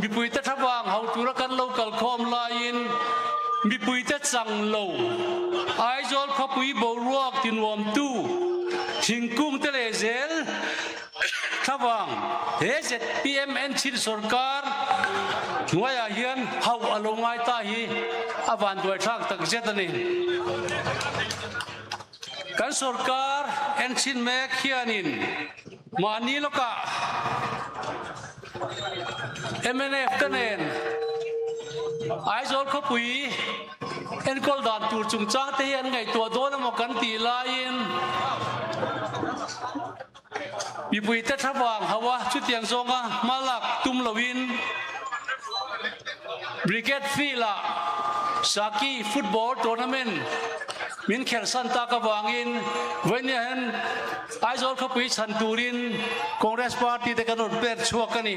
Mipuite thlavang hauh tura kan lo kalkhawm laiin mipuite chang lo Aizawl khawpui boruak tinuamtu thingkung te leh zel thlavang he zpm enchin sorkar hnuaiah hian hauh a lo ngai ta hi a vanduaithlak takzet a ni. Kan sorkar enchin mek hianin Mahni lawkah mnf te nen Aizawl khawpui enkawl dan tur chungchang te hi an ngaihtuah dawn emaw kan tih laiin mipuite thlavang hauha chutiang zawnga hma lak tum loin Brigade Field-ah Saki Football Tournament min kherhsan tak avangin vawinia hian Aizawl khawpui chhan turin Congress party te kan rawn pek chhuak a ni.